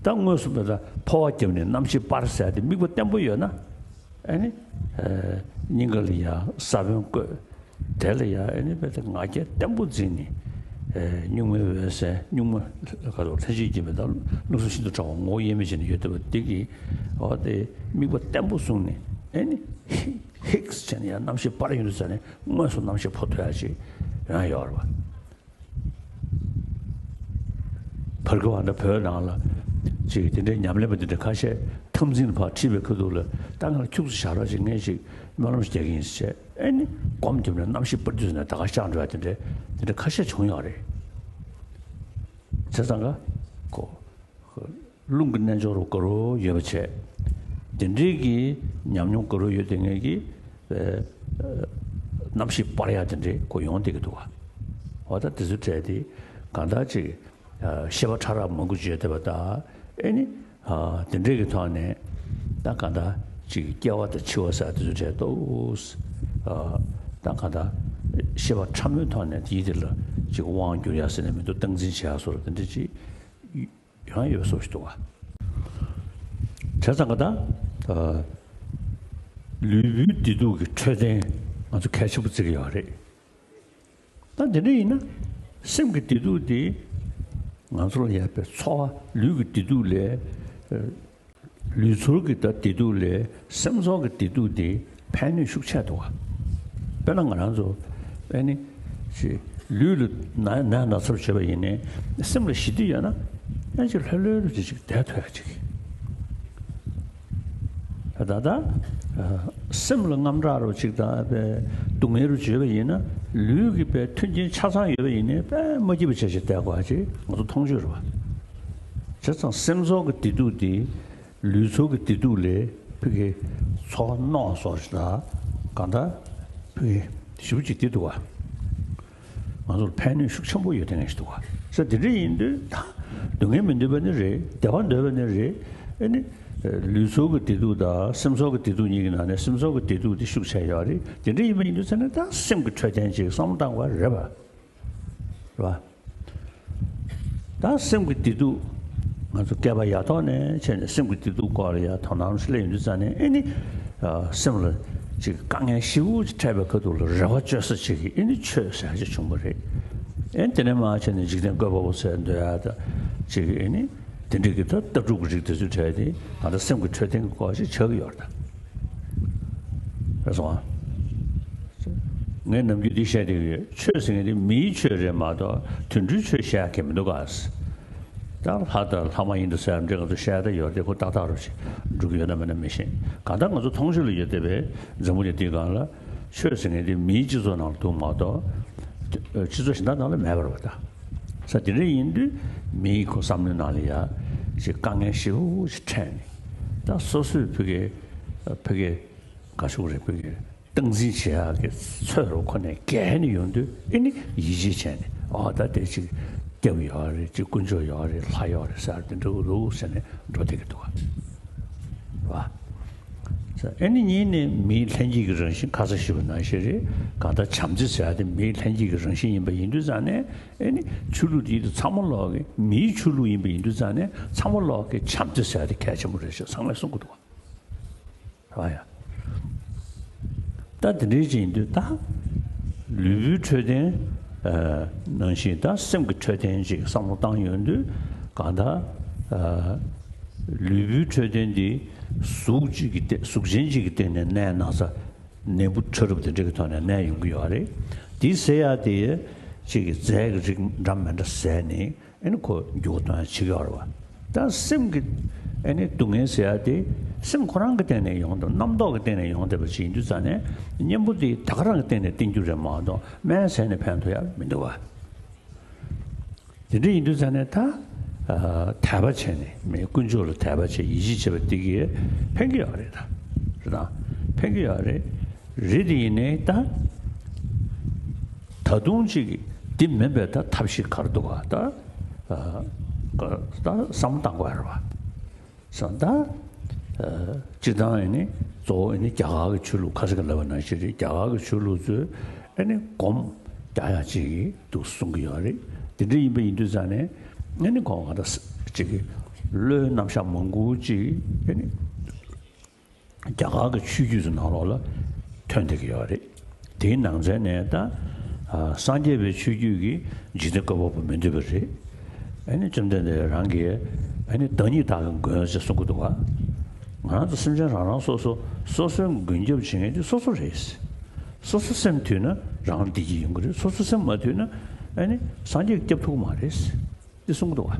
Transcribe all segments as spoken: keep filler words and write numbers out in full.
ད་དངོས་སུ་དཔེ་ད་ཕོ་བ་བརྒྱབ་ནས་རྣམ་ཤེས་སྤར་ཟེར་ཏེ་དམིགས་པ་བརྟན་པོ་ཡོད་ན། ཨེ་ནི། ཨེ། སྙིང་ག་ལ་ཡ་ས་བོན་བཀོད། དེ་ལ་ཡ་ཨེ་ནི་དཔེ་ད་ང་རྒྱལ་བརྟན་པོ་འཛིན་ནས། ཨེ། གཉུག་མའི་འོད་གསལ། གཉུག་མ་ག་རེ་ལྷན་ཅིག་སྐྱེས་པའི་ད་གནས་ལུགས་ཤིན་ཏུ་ཕྲ་བ་ངོ་བོ་དབྱེར་མེད་ཅན་ནི་ཡོད་བསྡད་པ་དེ་གིས། འོ་དེ་དམིགས་པ་བརྟན་པོ་བཟུང་ནས། ཨེ་ནི། ཧིག་ཧིག་བྱས་ནས་ཡ་རྣམ་ཤེས་སྤར་ཡོང་དུས་ཙ་ནས་དངོས་སུ་རྣམ་ཤེས་འཕོ་ཐུབ་ཡ་ཅིག་ཡང་ཡོད་རེད་པ། བར་སྐབས་ཨ་ནི་བོད་ནང་ལ་ཅིག་དེ་འདྲའི་ཉམས་ལེན་པ་དེ་འདྲ་ཁ་ཤས་འཐབ་འཛིང་ལ་ཕར་ཁྲིད་པའི་ཁ་ཐུག་ལ། ད་ང་ལ་ཁྱུག་ཙམ་བཞག་རོགས་ཅིག་ངས་ཅིག་སྨོན་ལམ་ཞིག་རྒྱག་གི་ཡིན་ཟེར་བྱས། ཨེ་ནི་སྒོམ་བརྒྱབ་ནས་རྣམ་ཤེས་སྤར་དུས་ནས་ད་ག་ཤར་འགྲོ་ཡ་དེ་འདྲའི་དེ་འདྲའི་ཁ་ཤས་བྱུང་ཡོད་རེད། བྱས་ཙང་ག་གོ་རླུང་གི་རྣལ་འབྱོར་རུ་དགའ་རུ་ཡོད་པ་བྱས། དེ་འདྲའི་གི་ཉམས་མྱོང་དགའ་རུ་ཡོད་དེ་ངེད་ཀྱི་ཨེ། ཨེ། རྣམ་ཤེས་སྤར་ཡག་དེ་འདྲའི་གོ་ཡོང་བསྡད་ཀྱི་འདུག་ག་འོ་ད་དེ་ཚོའི་གྲས་དེ་གང་ལྟར་ཅིག་ཨ། ཤེས་པ་ཕྲ་རགས་མང་པོ་བརྗོད་བསྡད་པ་དང་། ཨེ་ནི། ཨ། དེ་འདྲའི་གི་ཐོག་ནས་ད་གང་ལྟར་ཅིག་སྐྱེ་བ་དང་འཆི་བ་ཟེར་དེ་ཚོའི་གྲས་ཏོག་ཙམ། ཨ། ད་གང་ལྟར་ཤེས་པ་ཕྲ་མོའི་ཐོག་ནས་ཡིད་དེ་ལ་ཅིག་དབང་བསྒྱུར་ཡག་ཟེར་ནས་མི་འདུག་སྟངས་འཛིན་བྱེད་ཡག་བཟོ་འདྲ་དེ་འདྲ་ཅིག་ཡང་ཡོད་བཟོ་ཞིག་འདུག་ག་བྱས་ཙང་ག་ད། ཨ། ལུས་པོའི་བདེ་སྡུག་གི་འཕྲོད་བསྟེན་ང་ཚོ་གལ་ཆེན་པོ་བརྩི་གི་ཡོད་རེད། ད་དེ་འདྲ་ཡིན་ན་སེམས་ཀྱི་བདེ་སྡུག་དེ་ང་ཚོ་ལ་ཡོད་པའི་ཚོར་བ། ལུས་ཀྱི་བདེ་སྡུག་ལས། ཨ། ལུས་ཚོར་གྱི་ད་བདེ་སྡུག་ལས་སེམས་ཚོར་གྱི་བདེ་སྡུག་དེ་ཕན་ནུས་ཤུགས་ཆེ་འདུག་ག་དཔེར་ན་ང་རང་ཚོ་ཨེ་ནི་ཅིག་ལུས་ལ་ན་ན་ན་ཚ་བྱས་པ་ཡིན་ནའི་སེམས་ལ་ཞི་བདེ་ཡོད་ན་ཨེ་ཅིག་ལྷོད་ལྷོད་རུ་ཅིག་ཅིག་བསྡད་ཐུབ་ཡ་ཅིག་ད་ད་སེམས་ལ་དངངས་སྐྲག་རུ་ཅིག་དང་དཔེ་སྡུག་བསྔལ་རུ་བྱས་པ་ཡིན་ན་ལུས་ཀྱི་དཔེ་མཐུན་རྐྱེན་ཆ་ཚང་ཡོད་པ་ཡིན་ནའི་དཔེ་མ་སྐྱིད་པ་བྱས་བྱས་བསྡད་དགོས་ཡ་ཅིག་ང་ཚོ་མཐོང་ཆོས་རེད་པ། བྱས་ཙང་སེམས་ཚོར་གྱི་བདེ་སྡུག་དེ། ལུས་ཚོར་གྱི་བདེ་སྡུག་ལས་ཕ་གི་ཚོར་རྣོ་སོགས་ཤིག་ལ་གང་ལྟར་ཕ་གི་ཞེ་པོ་ཅིག་བདེ་འདུག་ག་ང་ཚོར་ཕན་ནུས་ཤུགས་ཆེན་པོ་ཡོད་དེ་ངེས་ཤིག་འདུག་ག་ས་དེ་འདྲ་ཡིན་དུས་ད་སྡུག་བསྔལ་མི་འདོད་པ་ནི་རེད། བདེ་བ་འདོད་པ་ནི་རེད། ཨེ་ནི་ལུས་ཚོར་གྱི་བདེ་སྡུག་དང་སེམས་ཚོར་གྱི་བདེ་སྡུག་གཉིས་ཀྱི་ནང་ནས་སེམས་ཚོར་གྱི་བདེ་སྡུག་དེ་ཤུགས་ཆེ་ཡོད་རེད། དེ་འདྲ་ཡིན་པ་ཡིན་དུས་ཚེ་ནི་ད་སེམས་ཀྱི་འཕྲོད་བསྟེན་ཅིག་བསམ་བློ་བཏང་དགོས་རེད་པ། རེད་པ། ད་སེམས་ཀྱི་བདེ་སྡུག་ང་ཚོ་བསྐལ་པ་ཡར་ཐོག་ནས་བྱས་ནས་སེམས་ཀྱི་བདེ་སྡུག་སྐོར་ལ་ཡར་དོ་སྣང་སླེབས་ཡོང་དུས་ཙ་ནས་ཨེ་ནི། ཨ། སེམས་ལ་ཅིག་དཀའ་ངལ་ཞེ་པོ་ཅིག་འཕྲད་པའི་ཁ་ཐུག་ལ་རེ་བ་བཅོལ་ས་ཅིག་གི་ཨེ་ནི་ཆོས་ཟེར་ཡ་ཅིག་བྱུང་བ་རེད། ཨེ་དེ་ནས་མར་བྱས་ནས་འཇིག་རྟེན་བཀོད་པ་པོ་ཟེར་འདོད་ཡ་ད་ཅིག་ཨེ་ནི་དེ་འདྲ་གི་ད་ལྟ་གྲུབ་ཀྱི་རིགས་དེ་ཚོའི་གྲས་དེ་ད་ལྟ་སེམས་ཀྱི་འཕྲོད་བསྟེན་གྱི་སྐོར་ཞིག་ཆགས་ཀྱི་ཡོད་རེད་ད། རེད་སོང་ཨ། ངས་ནམ་རྒྱུན་འདི་བཤད་བསྡད་ཀྱི་ཡོད། ཆོས་ཟེར་མཁན་དེ་མིའི་ཆོས་རེད་མ་གཏོགས་དུད་འགྲོའི་ཆོས་བཤད་ཡ་གང་ཡང་མི་འདུག་ག་ད་ལྷ་དང་ལྷ་མ་ཡིན་དང་ཟེར་ཡ་འདྲ་ང་ཚོ་བཤད་ཡ་ད་ཡོད་རེད། དེ་ཁོ་ཏག་ཏག་རེད་ཅིག་འགྲོ་གི་ཡོད་ན་མེད་ན་མི་ཤེས། གང་ལྟར་ང་ཚོ་མཐོང་ཆོས་ལ་ཡོད་བསྡད་པའི་འཛམ་བུ་གླིང་འདིའི་སྒང་ལ་ཆོས་ཟེར་མཁན་དེ་མིའི་སྤྱི་ཚོགས་ནང་ལ་འདུག་མ་གཏོགས་སྤྱི་ཚོགས་གཞན་དག་ནང་ལ་མེད་པ་རེད་པ། ད་ས་དེ་འདྲ་ཡིན་དུས་མིའི་ཁོ་བསམ་བློའི་ནང་ལ་ཡ་ཅིག་དཀའ་ངལ་ཞེ་པོ་ཅིག་འཕྲད་ནས་ད་སོ་སོས་ཕ་གི་ཕ་གི་ག་ཞུ་རེད། ཕ་གི་སྟངས་འཛིན་བྱེད་ཡག་གི་ཚོད་རུ་ཁོ་ནས་བརྒལ་ནས་ཡོང་དུས་ཨེ་ནི་ཡིད་ཆེས་བྱས་ནས། ཨོ་ད་དེ་ཅིག་སྐྱབས་ཡོད་རེད། ཅིག་དཀོན་མཆོག་ཡོད་རེད། ལྷ་ཡོད་རེད་ཟེར་དེ་འདྲ་འདུག་ཟེར་ནས་འགྲོ་བསྡད་ཀྱི་འདུག་ག་ཨེ་ནི་གཉིས་ནས་མིའི་ལྷན་སྐྱེས་ཀྱི་རང་བཞིན་ཁ་སང་ཞུས་པ་ནང་བཞིན་རེད། གང་ལྟར་བྱམས་བརྩེ་ཟེར་ཡ་དེ་མིའི་ལྷན་སྐྱེས་ཀྱི་རང་བཞིན་ཡིན་པ་ཡིན་དུས་ཙང་ནས་ཨེ་ནི་ཆོས་ལུགས་དེ་ཚང་མ་ལོག་གི་མིའི་ཆོས་ལུགས་ཡིན་པ་ཡིན་དུས་ཙང་ནས་ཚང་མ་ལོག་གི་བྱམས་བརྩེ་ཟེར་ཡ་དེ་གལ་ཆེན་པོ་རེད་ཅེས་ཚང་མས་གསུང་གི་འདུག་ག་ཨ་ཡ། ད་དེ་འདྲའི་ཅིག་ཡིན་དུས་ད་ལུས་པོའི་འཕྲོད་བསྟེན། ཨ། ནང་བཞིན་ད་སེམས་ཀྱི་འཕྲོད་བསྟེན་ཅིག་བསམ་བློ་བཏང་ཡོང་དུས་གང་ལྟར། ཨ། ལུས་པོའི་འཕྲོད་བསྟེན་འདི་གཟུགས་གཅིག་གི་སྟེ་གཟུགས་ཅན་གཅིག་གི་སྟེང་ནས་གནས་ན་ཚ་ནད་འབུ་ཕྲ་རབ་དེ་འདྲ་གི་ཐོག་ནས་གནས་ཡོང་གི་ཡོད་རེད། འདི་ཟེར་ཡ་དེ་གཅིག་གི་རྫས་ཀྱི་རིགས་འདྲ་མི་འདྲ་ཟས་ནས། ཨེ་ནི་ཁོ་འགྱུར་བ་གཏོང་ཡ་བྱེད་ཀྱི་ཡོད་རེད་པ། ད་སེམས་ཀྱི་ཨེ་ནི་སྡུག་བསྔལ་ཟེར་ཡ་དེ་སེམས་ཁོ་རང་གི་སྟེང་ནས་ཡོང་བསྡད་པ། རྣམ་རྟོག་གི་སྟེང་ནས་ཡོང་བསྡད་པ་ཅིག་ཡིན་དུས་ཙང་ནས་གཉེན་པོ་དེ་ད་ག་རང་གི་སྟེང་ནས་བསྟེན་རྒྱུ་རེད་མ་གཏོགས་སྨན་ཟས་ནས་ཕན་ཐོགས་ཡ་མི་འདུག་པ། དེ་འདྲ་ཡིན་དུས་ཙང་ནས་ད་ཨ་དད་པ་བྱས་ནས་མི་དཀོན་མཆོག་ལ་དད་པ་བྱས་ཡིད་ཆེས་བྱས་པ་དེ་གིས་ཕན་གྱི་ཡོད་རེད། ད་རེད་དང་ཕན་གྱི་ཡོད་རེད། རེད་དེ་ཡིན་ནའི་ད། ད་དུང་ཅིག་འདི་མིན་པའི་ད་ཐབས་ཤེས་ག་རེ་འདུག་ག་ད། ཨ། ད་བསམ་བློ་བཏང་དགོས་རེད་པ། བསམ་ད། ཨ། སྤྱིར་བཏང་ཡིན་ནི་གཙོ་བོ་ཡིན་ནི་རྒྱ་གར་གྱི་ཆོས་ལུགས་ཁ་སང་གི་ལབ་པ་ནང་བཞིན་རེད། རྒྱ་གར་གྱི་ཆོས་ལུགས་ཚོས་ཨ་ནི་སྒོམ་རྒྱག་ཡག་ཅིག་འདུག་གསུང་གི་ཡོད་རེད། དེ་འདྲ་ཡིན་པ་ཡིན་དུས་ཙང་ནས་ཨ་ནི་ཁོང་ག་ད་ཅིག་བློའི་རྣམ་གཞག་མང་པོ་ཅིག་ཨ་ནི་རྒྱ་གར་གྱི་ཆོས་བརྒྱུད་ཀྱི་ནང་ལོགས་ལ་ཐོན་བསྡད་ཀྱི་ཡོད་རེད། དེའི་ནང་ཚན་ནས་ད་ཨ་སངས་རྒྱས་པའི་ཆོས་བརྒྱུད་ཀྱིས་འཇིག་རྟེན་བཀོད་པ་པོ་མི་འདུལ་བ་རེད། ཨ་ནི་བཅོམ་ལྡན་འདས་རང་གིས་ཨ་ནི་བདག་ཉིད་བདག་གི་མགོན་ཞེས་གསུང་གི་འདུག་ག་ང་རང་ཚོ་སེམས་ཅན་རང་རང་སོ་སོ་སོ་སོའི་མགོན་སྐྱབས་བྱེད་མཁན་དེ་སོ་སོ་རེད། སོ་སོ་སེམས་དུལ་ན་རང་བདེ་སྐྱིད་ཡོང་གི་རེད། སོ་སོ་སེམས་མ་དུལ་ན་ཨ་ནི་སངས་རྒྱས་སྐྱབས་ཐུབ་ཀྱི་མ་རེད། འདི་གསུང་གི་འདུག་བ།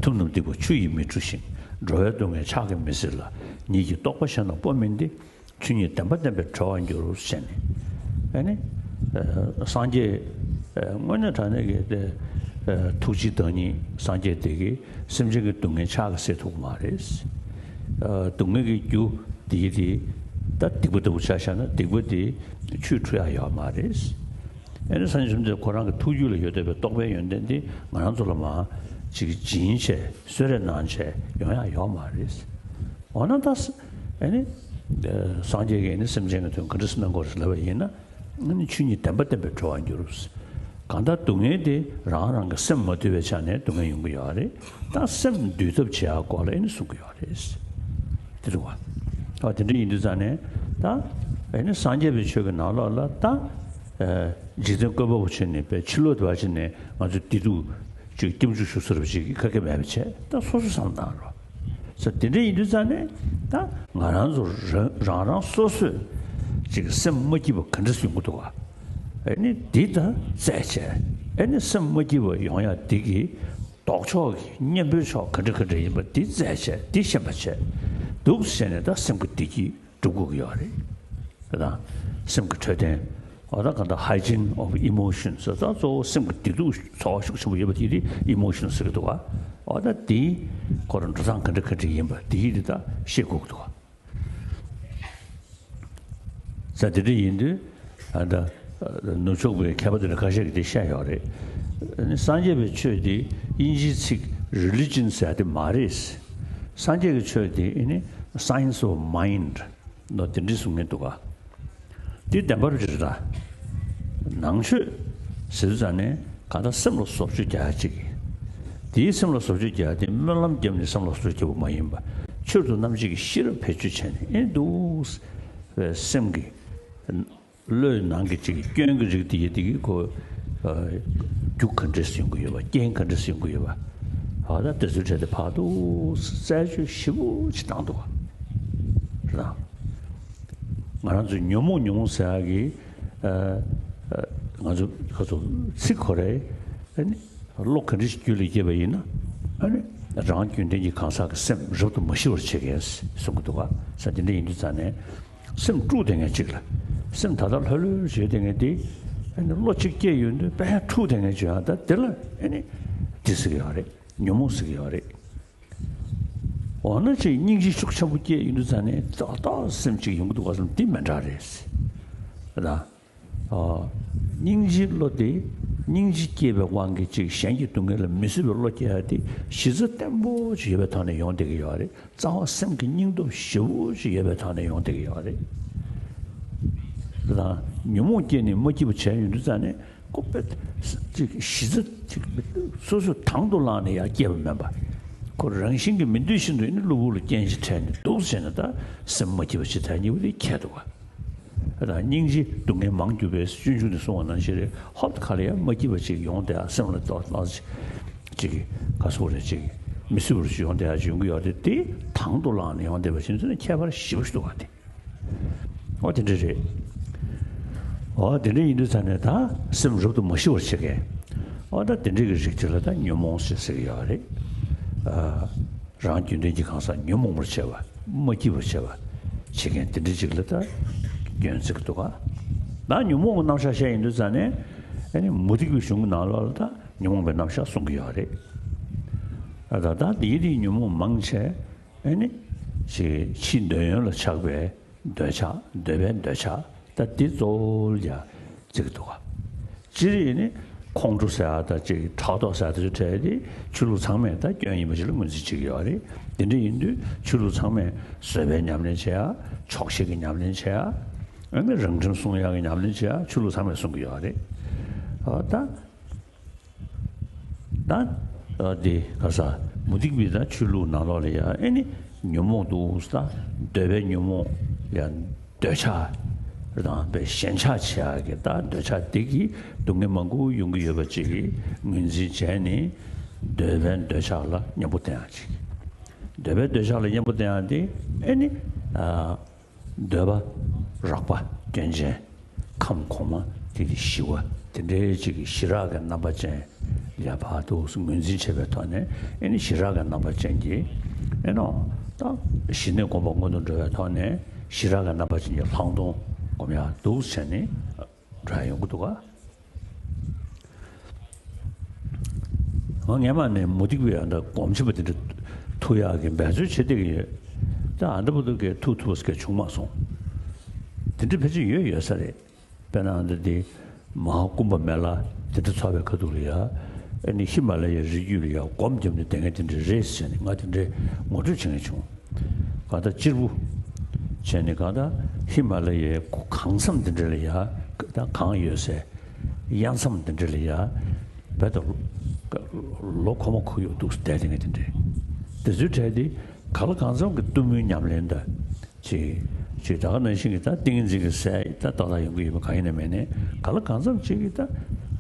ཐུབ་རྣམས་སྡིག་པ་ཆུ་ཡིས་མི་འཁྲུ་ཞིང་། འགྲོ་བའི་སྡུག་བསྔལ་ཕྱག་གིས་མི་སེལ་ལ། ཉིད་ཀྱི་རྟོགས་པ་གཞན་དང་སྤོ་མིན་ཏེ། ཆོས་ཉིད་བདེན་པ་བདེན་པར་གྲོལ་བར་འགྱུར་ཞེས་ནས། ཨ་ནི། སངས་རྒྱས། དངོས་གནས་དྲང་གནས་ཀྱི་དེ། ཐུགས་རྗེའི་བདག་ཉིད་སངས་རྒྱས་དེ་གིས་སེམས་ཅན་གྱི་སྡུག་བསྔལ་ཕྱག་གིས་སེལ་ཐུབ་ཀྱི་མ་རེད། སྡུག་བསྔལ་གྱི་རྒྱུ་དེ་དེ། ད་སྡིག་པ་ལྟ་བུ་ཆ་བཞག་ན་སྡིག་པ་དེ་ཆུས་འཁྲུ་ཡག་ཡོད་མ་རེད། ཨ་ནི་སངས་རྒྱས་བཅོམ་ལྡན་འདས་ཁོ་རང་གི་ཐུགས་རྒྱུད་ལ་ཡོད་བསྡད་པའི་རྟོགས་པའི་ཡོན་ཏན་དེ་ང་རང་ཚོ་ལ་མར་ཅིག་སྦྱིན་བྱས་གསོལ་རས་གནང་བྱས་ཡོང་ཡག་ཡོད་མ་རེད། འོ་ན་ད་ཨ་ནི་སངས་རྒྱས་ཀྱིས་ཨ་ནི་སེམས་ཅན་གྱི་དོན་ག་འདྲ་སེ་གནང་དགོས་རེད་ལབ་པ་ཡིན་ན། ཨ་ནི་ཆོས་ཉིད་བདེན་པ་བདེན་པར་གྲོལ་བར་འགྱུར། གང་ལྟར་སྡུག་བསྔལ་དེ་རང་རང་གི་སེམས་མ་དུལ་བའི་ཆ་ནས་སྡུག་བསྔལ་ཡོང་གི་ཡོད་རེད། ད་སེམས་འདུལ་ཐབས་བྱེད་ཡག་སྐོར་ལ་ཨ་ནི་གསུང་གི་ཡོད་རེད། དེ་རེད་བ། ཨ་དེ་འདྲ་ཡིན་དུས་ཙང་ནས་ད་ཨ་ནི་སངས་རྒྱས་པའི་ཆོས་ཀྱི་ནང་ལོགས་ལ་ད་ཨ་འཇིག་རྟེན་བཀོད་པ་པོ་བྱས་ནས་པའི་ཕྱི་ལོགས་དེ་བ་བྱས་ནས་ང་ཚོ་བདེ་སྡུག་ཅིག་སྐྱབས་འཇུག་ཞུ་ས་རུ་ཅིག་ག་གེ་མེད་པ་བྱས། ད་སོ་སོ་བསམ་བློ་བཏང་རོགས། ས་དེ་འདྲ་ཡིན་དུས་ཙང་ནས་ད་ང་རང་ཚོ་རང་རང་རང་སོ་སོས་ཅིག་སེམས་མ་སྐྱིད་པ་ག་འདྲ་སེ་ཡོང་གི་འདུག་ག་ཨ་ནི་འདི་ད་རྩད་བཅད། ཨ་ནི་སེམས་མ་སྐྱིད་པ་ཡོང་ཡག་འདི་གི་ལྡོག་ཕྱོགས་ཀྱི་གཉེན་པོའི་ཕྱོགས་ག་འདྲ་ག་འདྲ་ཡིན་པ་འདི་རྩད་བཅད། འདི་ཤེས་པ་བྱས། འདུག་སེ་བྱས་ནས་ད་སེམས་ཀྱི་བདེ་སྐྱིད་སྒྲུབ་དགོས་ཀྱི་ཡོད་རེད། དེ་དང་སེམས་ཀྱི་འཕྲོད་བསྟེན། འོ་ད་གང་ལྟར་hygiene of emotions ཟེར་ད་གཙོ་བོ་སེམས་ཀྱི་བདེ་སྡུག་ཚོར་བ་ཤུགས་ཆེན་པོ་ཡོད་པ་དེ་དེ་emotions ཟེར་གྱི་འདུག་ག་འོ་ད་དེའི་སྐོར་འགྲོ་སྟངས་ག་འདྲ་ག་འདྲ་ཡིན་པ་དེ་ཡིས་དེ་ད་ཤེས་དགོས་ཀྱི་འདུག་ག་ས་དེ་འདྲ་ཡིན་དུས་ཨ་ད་ནུབ་ཕྱོགས་པའི་མཁས་པ་དེ་འདྲ་ཁ་ཤས་ཀྱིས་དེ་བཤད་ཡོད་རེད། ཨ་ནི་སངས་རྒྱས་པའི་ཆོས་དེ་དབྱིན་ཇིའི་ཚིག་religion ཟེར་ཡ་དེ་མ་རེད། སངས་རྒྱས་ཀྱི་ཆོས་དེ་ཨ་ནི་science of mind ནོ་དེ་འདྲ་གསུང་མཁན་འདུག་ག་དེ་བདེན་པར་རེད་ད། ནང་ཆོས་ཟེར་དུས་ཙང་ནས་གང་ལྟར་སེམས་ལ་བཟོ་བཅོས་རྒྱག་ཡ་གཅིག་དེའི་སེམས་ལ་བཟོ་བཅོས་རྒྱག་ཡ་དེ་སྨོན་ལམ་བརྒྱབ་ནས་སེམས་ལ་བཟོ་བཅོས་རྒྱག་པ་མ་ཡིན་པ། ཕྱིར་དུ་རྣམ་འབྱེད་ཀྱི་ཤེས་རབ་བེད་སྤྱོད་བྱས་ནས་ཨེ་འདུག་བའི་སེམས་ཀྱི་བློའི་ནང་གི་གཅིག་སྐྱོན་གྱི་རིགས་དེ་ཡི་དེ་གི་ཁོ་རྒྱུ་ག་འདྲས་ཡོང་གི་ཡོད་པ། རྐྱེན་ག་འདྲས་ཡོང་གི་ཡོད་པ། འོ་ད་དེ་ཚོའི་གྲས་དེ་ཕར་དུ་རྩད་གཅོད་ཞིབ་པོ་ཅིག་བཏང་འདུག་བ། རེད་དང་། ང་རང་ཚོས་ཉོན་མོངས་ཉོན་མོངས་ཟེར་ཡག་གི་ཨ་ཨ་ང་ཚོ་ཁ་ཚོ་ཚིག་ཁོ་རེ་ཨ་ནི་བློ་ག་འདྲ་ཞིག་རྒྱུད་ལ་སྐྱེས་པ་ཡིན་ན་ཨ་ནི་རང་རྒྱུན་ལྡན་གྱི་གང་ཟག་གི་སེམས་རབ་ཏུ་མ་ཞི་བར་བྱེད་མཁན་གསུང་གི་འདུག་ག་ས་དེ་འདྲ་ཡིན་དུས་ཙང་ནས་སེམས་དཀྲུགས་བསྡད་མཁན་གཅིག་ལ་སེམས་ད་ལྟ་ལྷོད་ལྷོད་བྱས་བསྡད་མཁན་དེ་ཨ་ནི་བློ་གཅིག་སྐྱེས་ཡོང་དུས་དཔེ་དཀྲུགས་བསྡད་མཁན་བྱུང་ཡང་ད་དེ་ལ་ཨ་ནི་འདི་ཟེར་གི་ཡོད་རེད། ཉོན་མོངས་ཟེར་གི་ཡོད་རེད། འོ་ན་ཅིག་སྙིང་རྗེ་ཤུགས་ཆེན་པོ་སྐྱེས་ཡོང་དུས་ཙང་ནས་ཏག་ཏག་སེམས་གཅིག་ཡོང་གི་འདུག་ག་བསམ་དེ་མི་འདྲ་རེད། ལ། ཨ། སྙིང་རྗེའི་བློ་དེ་སྙིང་རྗེ་སྐྱེས་པའི་དབང་གིས་ཅིག་གཞན་གྱི་སྡུག་བསྔལ་ལ་མི་བཟོད་པའི་བློ་སྐྱེ་ཡ་དེ་གཞི་རྩ་བརྟན་པོ་ཅིག་ཡོད་པའི་ཐོག་ནས་ཡོང་བསྡད་ཀྱི་ཡོད་རེད། རྩ་བ་སེམས་ཀྱི་སྙིང་སྟོབས་ཞེ་པོ་ཅིག་ཡོད་པའི་ཐོག་ནས་ཡོང་བསྡད་ཀྱི་ཡོད་རེད། ལ། ཉོན་མོངས་སྐྱེས་ནས་མ་སྐྱིད་པ་བྱས་ཡོང་དུས་ཙང་ནས། ཁོ་པས་ཅིག་གཞི་རྩ་ཅིག་སོ་སོས་དང་དུ་བླངས་ནས་ཡར་སྐྱེས་པ་མིན་པ། ཁོ་རང་བཞིན་གྱིས་མི་འདོད་བཞིན་དུ་ནི་གློ་བུར་ལ་རྐྱེན་ཞིག་འཕྲད་ནས་འདུག་ཟེར་ན་ད་སེམས་མ་སྐྱིད་པ་ཅིག་ཐལ་སྙིང་པོ་དེ་ཁྱད་འདུག་ག་ད་སྙིང་རྗེ་སྡུག་བསྔལ་མང་རྒྱུ་བས་སྤྱོད་འཇུག་ནས་གསུངས་པ་ནང་བཞིན་རེད། ཧོབ་ཁ་ལ་ཡང་མ་སྐྱིད་པ་ཅིག་ཡོང་དེ་ཨ་སེམས་ལ་ཏོག་ཏོག་ཅིག་ག་སོགས་རེད་ཅིག་མི་སྲིད་པར་ཅིག་ཡོང་དེ་ཨ་ཅིག་ཡོང་གི་ཡོད་དེ་དེ་དང་དུ་བླངས་ནས་ཡོང་བསྡད་པ་ཅིག་ཚོ་ནི་ཁྱད་པར་ཞེ་པོ་ཞིག་འདུག་ག་དེ། འོ་དེ་འདྲ་རེད། འོ་དེ་འདྲ་ཡིན་དུས་ཙང་ནས་ད་སེམས་རབ་ཏུ་མ་ཞི་བར་བྱེད་མཁན། འོ་ད་དེ་འདྲ་གི་རིགས་ཅིག་ལ་ད་ཉོན་མོངས་ཞེས་ཟེར་གྱི་ཡོད་རེད། ཨ། རང་རྒྱུན་ལྡན་གྱི་གང་ཟག་ཉོན་མོངས་པར་བྱེད་པ། མ་སྐྱིད་པར་བྱེད་པ། བྱེད་མཁན་དེ་འདྲ་ཅིག་ལ་ད་སྐྱོན་བརྩི་གི་འདུག་ག་ད་ཉོན་མོངས་ཀྱི་རྣམ་གཞག་བཤད་ཡིན་དུས་ཙང་ནས་ཨ་ནི་མུ་སྟེགས་པའི་གཞུང་གི་ནང་ལོགས་ལ་ད་ཉོན་མོངས་པའི་རྣམ་གཞག་གསུང་གི་ཡོད་རེད། ཨ་ད་ད་དེའི་རིགས་ཉོན་མོངས་མང་ཆེ། ཨ་ནི། ཅིག་ཕྱིའི་འདོད་ཡོན་ལ་ཆགས་པའི་འདོད་ཆགས། འདོད་པའི་འདོད་ཆགས། ད་འདི་གཙོ་བོ་ལ་ཡ་བརྩི་གི་འདུག་ག་སྤྱིར་ཨ་ནི་ཁོང་ཁྲོ་ཟེར་ཡ་ད་ཅིག་ཕྲག་དོག་ཟེར་ཡ་དེ་ཚོ་འཕྲད་དེ་ཆོས་ལུགས་ཚང་མས་ད་སྐྱོན་ཡིན་པ་ཞིག་ལ་ངོས་འཛིན་བྱེད་ཀྱི་ཡོད་རེད། དེ་འདྲ་ཡིན་དུས་ཆོས་ལུགས་ཚང་མས་བཟོད་པའི་ཉམས་ལེན་བྱེད་ཡ། ཆོག་ཤེས་ཀྱི་ཉམས་ལེན་བྱེད་ཡ། ཨ་ནི་རང་ཁྲིམས་སྲུང་ཡ་གི་ཉམས་ལེན་བྱེད་ཡ་ཆོས་ལུགས་ཚང་མས་གསུང་གི་ཡོད་རེད། ཨ་ད། ད། ཨ་འདི་ག་ས། མུ་སྟེགས་པའི་ད་ཆོས་ལུགས་ནང་ལོགས་ལ་ཡང་ཨེ་ནི་ཉོན་མོངས་འདུག་ད་འདོད་པའི་ཉོན་མོངས་ཡང་འདོད་ཆགས་དང་པའི་ཞེན་ཆགས་བྱེད་ཡག་གི་ད་འདོད་ཆགས་དེ་གིས་སྡུག་བསྔལ་མང་པོ་ཡོང་གི་ཡོད་པ་ཅིག་གི་ངོས་འཛིན་བྱས་ནས་འདོད་པའི་འདོད་ཆགས་ལ་གཉེན་པོ་བསྟེན་ཡག་ཅིག་འདོད་པའི་འདོད་ཆགས་ལ་གཉེན་པོ་བསྟེན་ཡག་དེ་ཨེ་ནི་ཨ། འདོད་པ། རགས་པ། སྐྱོན་ཅན། ཁམས་གོང་མ། དེ་དེ་ཞི་བ་དེ་འདྲའི་ཅིག་གི་ཞི་རགས་ཀྱི་རྣམ་པ་ཅན་ལ་ཕར་དུ་ངོས་འཛིན་བྱེད་པའི་ཐོག་ནས་ཨེ་ནི་ཞི་རགས་ཀྱི་རྣམ་པ་ཅན་གྱི་ཨེ་ནོ་ད་ཞི་གནས་སྒོམ་པ་སྔོན་དུ་འགྲོ་བའི་ཐོག་ནས་ཞི་རགས་ཀྱི་རྣམ་པ་ཅན་གྱི་ལྷག་མཐོང་སྒོམ་ཡག་འདུག་བྱས་ནས་འགྲོ་ཡག་ཡོང་གི་འདུག་ག་ང་སྔན་མ་ནས་མུ་སྟེགས་པའི་ཨ་འདྲ་སྒོམ་ཆེན་པོ་དེ་འདྲ་ཐུག་ཡག་གི་འབད་རྩོལ་བྱེད་བསྡད་ཀྱི་ཡོད། ད་ཨ་འདྲ་པོ་འདུག་གས་ཐུག་ཐུབ་པ་ཞིག་བྱུང་མ་སོང་། དེ་འདྲ་ཕལ་ཆེར་ཡོད་ཡོད་ས་རེད། དཔེར་ན་ཨ་འདྲ་དེ་མ་ཧཱ་ཀུམ་བ་མེ་ལ་དེ་འདྲ་ཚོགས་པའི་ཁ་ཐུག་ལ་ཡ། ཨ་ནི་ཧི་མ་ལ་ཡའི་རི་རྒྱུད་ལ་ཡ་སྒོམ་བརྒྱབ་ནས་བསྡད་མཁན་དེ་འདྲ་རེད་ཟེར་ནས་ང་དེ་འདྲའི་ངོ་སྤྲོད་བྱེད་མཁན་བྱུང་། གང་ལྟར་གཅེར་བུ་བྱས་ནས་གང་ལྟར་ཧི་མ་ལ་ཡའི་གངས་མཚམས་དེ་འདྲ་ལ་ཡ་ད་གངས་ཡོད་སའི་གཡའ་མཚམས་དེ་འདྲ་ལ་ཡ་བས་ད་ལོ་ཁོ་མ་ཁུ་ཡོད་འདུག་བསྡད་དེ་ངས་དེ་འདྲ་དེ་ཚོའི་གྲས་དེ་ག་ལ་གང་འཚམ་གྱི་གཏུམ་མོའི་ཉམས་ལེན་ད་ཅིག་ཅིག་ད་ག་ནང་བཞིན་གྱི་ད་ཏིང་འཛིན་གྱི་སའི་ད་ཏག་ཏག་ཡོང་གི་ཡོད་པ་གང་ཡིན་ན་མེད་ནས་ག་ལ་གང་འཚམ་ཅིག་གི་ད་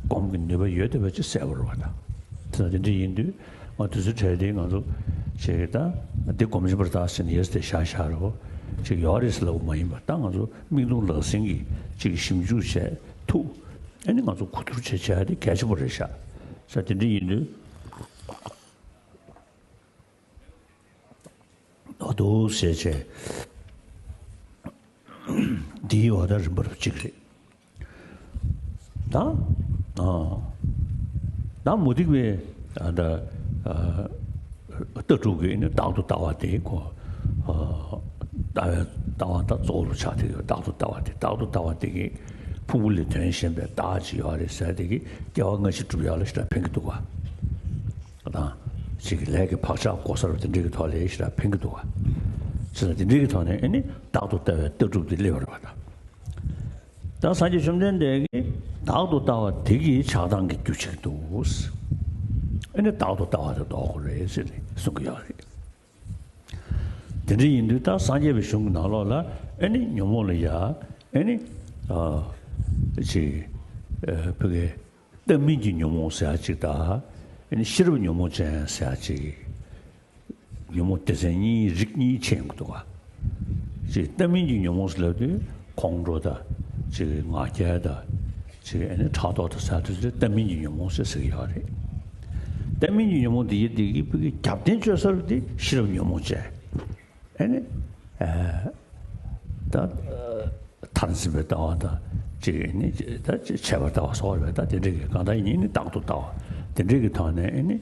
སྒོམ་གྱི་ནུས་པ་ཡོད་བསྡད་པ་ཅིག་གསལ་པོ་རེད་བ་ད། དེ་ད་དེ་འདྲ་ཡིན་དུས། ང་དུས་ཚོད་གྲས་དེ་ང་ཚོ་ཞེས་ཀྱི་ད་འདི་སྒོམ་བཞིན་པར་ད་ཟེར་ནས་ཡོད་དེ་བཞག་བཞག་རོ། ཅིག་ཡོད་རེད་ཟེར་ལབ་མ་ཡིན་པ་ད་ང་ཚོ་མིག་མཐོང་ལག་ཟིན་གྱི་ཅིག་ཞིབ་འཇུག་བྱས་ཐུག་ཨ་ནི་ང་ཚོ་གོ་བསྡུར་བྱས་བྱས་དེ་གལ་ཆེན་པོ་རེད་ཤག་ས་དེ་འདྲ་ཡིན་དུས། ཨོ་དུ་ཟེར་བྱས་འདིའི་འོ་ད་རིམ་པར་གཅིག་རེད། ད། ཨ། ད་མུ་སྟེགས་པའི་ཨ་ད་ཨ་ལྟ་གྲུབ་ཀྱི་ནི་རྟག་ཏུ་ལྟ་བ་དེ་ཁོ། ཨ། ལྟ་བའི་ལྟ་བ་ད་གཙོ་བོར་ཆགས་བསྡད་ཡོད། རྟག་ཏུ་ལྟ་བ་དེ་རྟག་ཏུ་ལྟ་བ་དེ་གི་ཕུང་པོ་ལས་དོན་གཞན་པའི་བདག་ཅིག་ཡོད་རེད་ཟེར་དེ་གི་སྐྱེ་བ་སྔ་ཕྱི་སྒྲུབ་ཡག་ལ་ཞེ་དྲག་ཕན་གྱི་འདུག་ག་དང་། ཅིག་གི་ལས་ཀྱི་བག་ཆགས་འགོག་སར་དེ་འདྲའི་གི་ཐོག་ལ་ཞེ་དྲག་ཕན་གྱི་འདུག་ག་ཟེར་ན་དེ་འདྲའི་གི་ཐོག་ནས་ཨེ་ནི་རྟག་ཏུ་ལྟ་བའི་ལྟ་གྲུབ་དེ་སླེབས་པ་རེད་བ་དང་། ད་སངས་རྒྱས་བཅོམ་ལྡན་འདས་ཀྱིས་བདག་ཏུ་ལྟ་བ་དེ་གིས་ཆགས་སྡང་གི་རྒྱུ་བྱེད་དུ། ཨེ་ནི་བདག་ཏུ་ལྟ་བ་དེ་ལྡོག་དགོས་རེད་ཟེར་ནས་གསུང་གི་ཡོད་རེད། དེ་འདྲ་ཡིན་དུས་ད་སངས་རྒྱས་པའི་གཞུང་གི་ནང་ལོགས་ལ་ཨེ་ནི་ཉོན་མོངས་ལ་ཡ་ཨེ་ནི་ཨ་ཅིག་ཨ་ཕ་གི་ལྟ་མིན་གྱི་ཉོན་མོངས་ཟེར་ཡ་ཅིག་དང་ཨེ་ནི་ཤེས་རབ་ཉོན་མོངས་ཅན་ཟེར་ཡ་ཅིག་ཉོན་མོངས་སྡེ་ཚན་གཉིས་རིགས་གཉིས་ཕྱེ་ཡོང་གི་འདུག་ག་ཅེས་ལྟ་མིན་གྱི་ཉོན་མོངས་ཟེར་ལབ་དུས་ཁོང་ཁྲོ་དང་ཅེས་ང་རྒྱལ་དང་ཅེས་ཨ་ནི་ཕྲག་དོག་དང་ཟེར་དུས་ལྟ་མིན་གྱི་ཉོན་མོངས་ཟེར་ཟེར་གྱི་ཡོད་རེད། ལྟ་མིན་གྱི་ཉོན་མོངས་འདི་ཡི་འདི་གི་བུ་གི་རྒྱབ་རྟེན་བཅོལ་ས་རུ་འདི་ཤེས་རབ་ཉོན་མོངས་ཅན་ཨ་ནི་ཨ་ད་མཐར་འཛིན་པའི་ལྟ་བ་དང་ཅེས་ཨ་ནི་ད་ཅེས་བྱས་པར་ལྟ་བ་སོགས་རེད་པས། ད་དེ་འདྲ་གི་གང་ལྟར་ཡིན་ནི་རྟག་ཏུ་ལྟ་བ་དེ་འདྲ་གི་ཐོག་ནས་ཨ་ནི་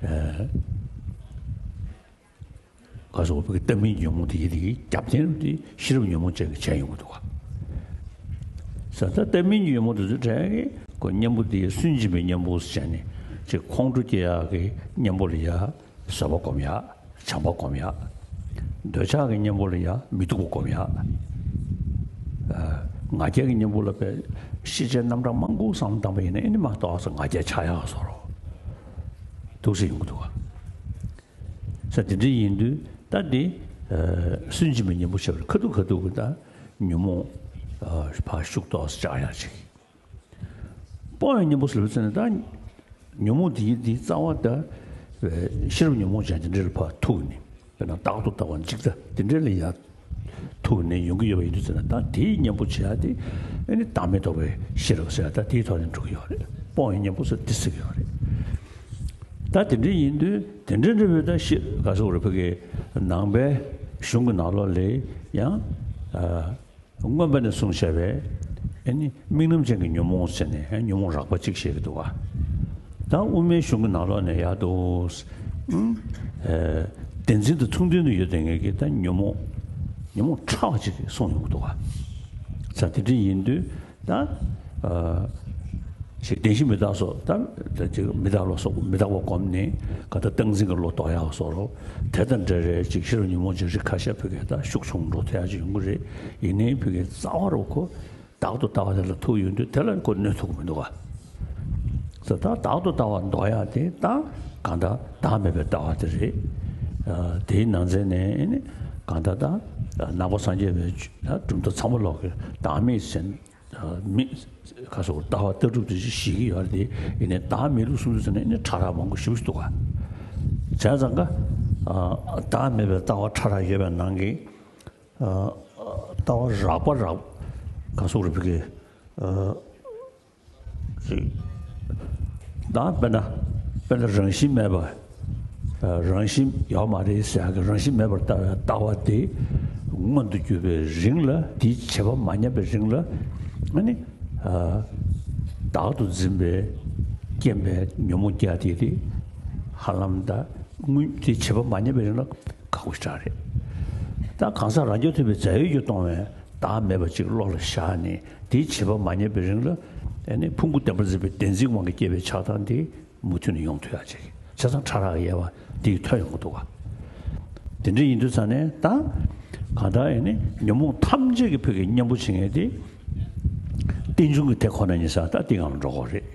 ཨ། ག་སོགས་པའི་ལྟ་མིན་ཉོན་མོངས་དེ་ཡི་དེ་གི་རྒྱབ་རྟེན་དེ་ཤེས་རབ་ཉོན་མོངས་ཅན་གྱིས་བྱས་ཡོང་གི་འདུག་ག་ས་ད་ལྟ་མིན་གྱི་ཉོན་མོངས་དེ་ཚོའི་གྲས་ཀྱི་ཁོ་གཉེན་པོ་དེ་སུན་འབྱིན་པའི་གཉེན་པོ་ཟེར་ནས་ཅིག་ཁོང་ཁྲོ་སྐྱེ་ཡག་གི་གཉེན་པོ་ལ་ཡ་བཟོད་པ་སྒོམ་ཡག་བྱམས་པ་སྒོམ་ཡག་འདོད་ཆགས་ཀྱི་གཉེན་པོ་ལ་ཡ་མི་སྡུག་པ་སྒོམ་ཡག་ཨ་ང་རྒྱལ་གྱི་གཉེན་པོ་ལ་པའི་ཤེས་བྱའི་རྣམ་གྲངས་མང་པོ་བསམ་བློ་བཏང་པ་ཡིན་ན་ཨེ་ནི་མ་གཏོགས་ང་རྒྱལ་ཆགས་ཡག་བཟོ་འདྲ་འདུག་སེ་ཡོང་གི་འདུག་ག་ས་དེ་འདྲ་ཡིན་དུས་ད་འདི་ཨ་སུན་འབྱིན་པའི་གཉེན་པོ་བྱས་པར་ཁ་ཐུག་ཁ་ཐུག་གི་ད་ཉོན་མོངས་ཨ་ཕར་ཤུགས་ཏོག་ཙམ་བཅག་ཡག་ཅིག་སྤོང་བའི་གཉེན་པོ་ཟེར་བ་ཙམ་ནས་ད་ཉོན་མོངས་འདི་འདི་རྩ་བ་ད་ཤེས་རབ་ཉོན་མོངས་ཅན་དེ་འདྲ་ལ་ཕར་ཐུག་ནས་དཔེར་ན་རྟག་ཏུ་ལྟ་བ་འཇིག་ལྟ་དེ་འདྲ་ལ་ཡར་ཐུག་ནས་ཡོང་གི་ཡོད་པ་ཡིན་དུས་ཙམ་ན་ད་དེའི་གཉེན་པོ་བྱེད་ཡག་དེ་ཨ་ནི་བདག་མེད་རྟོགས་པའི་ཤེས་རབ་ཟེར་ཡག་ད་དེའི་ཐོག་ནས་འགྲོ་གི་ཡོད་རེད། སྤོང་བའི་གཉེན་པོ་ཟེར་འདི་ཟེར་གི་ཡོད་རེད། ད་དེ་འདྲ་ཡིན་དུས་དེ་འདྲ་འདྲ་བའི་ད་ཤེས་ག་ཟེར་དགོས་རེད། ཕ་གི་ནང་པའི་གཞུང་གི་ནང་ལོགས་ལ་ཡང་ཨ། མངོན་པ་ནས་གསུངས་བཞག་པའི་ཨ་ནི་དམིགས་རྣམ་ཅན་གྱི་ཉོན་མོངས་ཟེར་ནས་ཉོན་མོངས་རགས་པ་གཅིག་བཤད་ཀྱི་འདུག་ག་ད་དབུ་མའི་གཞུང་གི་ནང་ལོགས་ནས་ཡར་དུ་ཨུམ་ཨེ་བདེན་འཛིན་དང་མཚུངས་ལྡན་དུ་ཡོད་བསྡད་མཁན་གྱི་ད་ཉོན་མོངས་ཉོན་མོངས་ཕྲ་བ་གཅིག་གསུངས་ཡོང་གི་འདུག་ག་ས་དེ་འདྲ་ཡིན་དུས་ད་ཨ་ཞིག་བདེན་བཞི་མི་རྟག་སོགས་ད་ད་ཅིག་མི་རྟག་བློ་སོགས་མི་རྟག་པ་སྒོམ་ནས་ག་ད་སྟངས་འཛིན་གྱི་བློ་ལྡོག་ཡག་སོགས་རོ། དེ་དང་འབྲེལ་བའི་ཅིག་ཤེས་རབ་ཉོན་མོངས་ཅན་རིགས་ཁ་ཤས་ཕ་གིར་ད་ཤུགས་ཆུང་འགྲོ་ཐུབ་ཡག་ཅིག་ཡོང་གི་རེད། ཡིན་ནའི་ཕ་གིར་རྩ་བ་རུ་ཁོ་བདག་ཏུ་ལྟ་བ་དེ་ལ་ཐུག་ཡོང་དུས་དེ་ལ་ཁོ་གནོད་ཐུབ་ཀྱི་མི་འདུག་ག་ད་ད་བདག་ཏུ་ལྟ་བ་འདོར་ཡག་དེ་ད་ གང་ལྟར་བདག་མེད་པའི་ལྟ་བ་དེ་རེད། ཨ། དེའི་ནང་ཚན་ནས་ནི་གང་ལྟར་ད་ནང་པ་སངས་རྒྱས་པའི་གྲུབ་མཐའ་ཚང་མ་ལོག་གི་བདག་མེད་ཟེར། ཨ། མི་ག་སོགས་ལྟ་བ་ལྟ་གྲུབ་དེ་ཞིག་ཡོད་རེད་དེ། ཡིན་ནའི་བདག་མེད་ལུགས་གསུང་དུས་ཙམ་ནས་ནི་ཕྲ་རགས་མང་པོ་ཞེ་པོ་ཞིག་འདུག་ག་བྱས་ཙང་ཀ་ཨ། བདག་མེད་པའི་ལྟ་བ་ཕྲ་རགས་ཡོད་པའི་ནང་གི། ཨ། ལྟ་བ་རགས་པ་རགས་ག་སོགས་རེད་བུ་གི། ཨ། ཅིག་ད་དཔེར་ན། དཔེར་ན་རང་བཞིན་མེད་པ། ཨ། རང་བཞིན་ཡོད་མ་རེད་ཟེར་ཡག་གི་རང་བཞིན་མེད་པར་ལྟ་བའི་ལྟ་བ་དེ་མངོན་དུ་གྱུར་པའི་རིང་ལ། དེའི་བྱེད་པ་མ་ཉམས་པའི་རིང་ལ། ཨ་ནི། ཨ། བདག་ཏུ་འཛིན་པའི་རྐྱེན་པས་ཉོན་མོངས་སྐྱེ་ཡག་དེ་དེ་ཧ་ལམ་ད་དངོས་དེའི་བྱེད་པ་མ་ཉམས་པའི་རིང་ལ་ཁག་པོ་ཞེ་དྲག་རེད། ད་གང་ཟག་རང་རྐྱ་ཐུབ་པའི་རྫས་ཡོད་ཀྱིས་སྟོང་བའི་བདག་མེད་པ་ཅིག་བློ་ལ་བཞག་ནས། དེའི་བྱེད་པ་མ་ཉམས་པའི་རིང་ལ། ཨ་ནི་ཕུང་པོ་བདེན་པར་འཛིན་པའི་བདེན་འཛིན་དབང་གིས་སྐྱེས་པའི་ཆགས་སྡང་དེ་མུ་མཐུད་ནས་ཡོང་ཐུབ་ཡག་ཅིག་བྱས་ཙང་ཕྲ་རགས་ཡོད་པ་དེ་ཐོན་ཡོང་གི་འདུག་ག་དེ་འདྲ་ཡིན་དུས་ཙང་ནས་ད་གང་ལྟར་ཡིན་ནའི་ཉོན་མོངས་ཐམས་ཅད་ཀྱི་ཕུགས་ཀྱི་གཉེན་པོ་བྱེད་མཁན་དེ་རྟེན་འབྱུང་གི་དེ་ཁོ་ན་ཉིད་ཟེར་ད་དེའི་སྒང་ལ་འགྲོ་དགོས་རེད།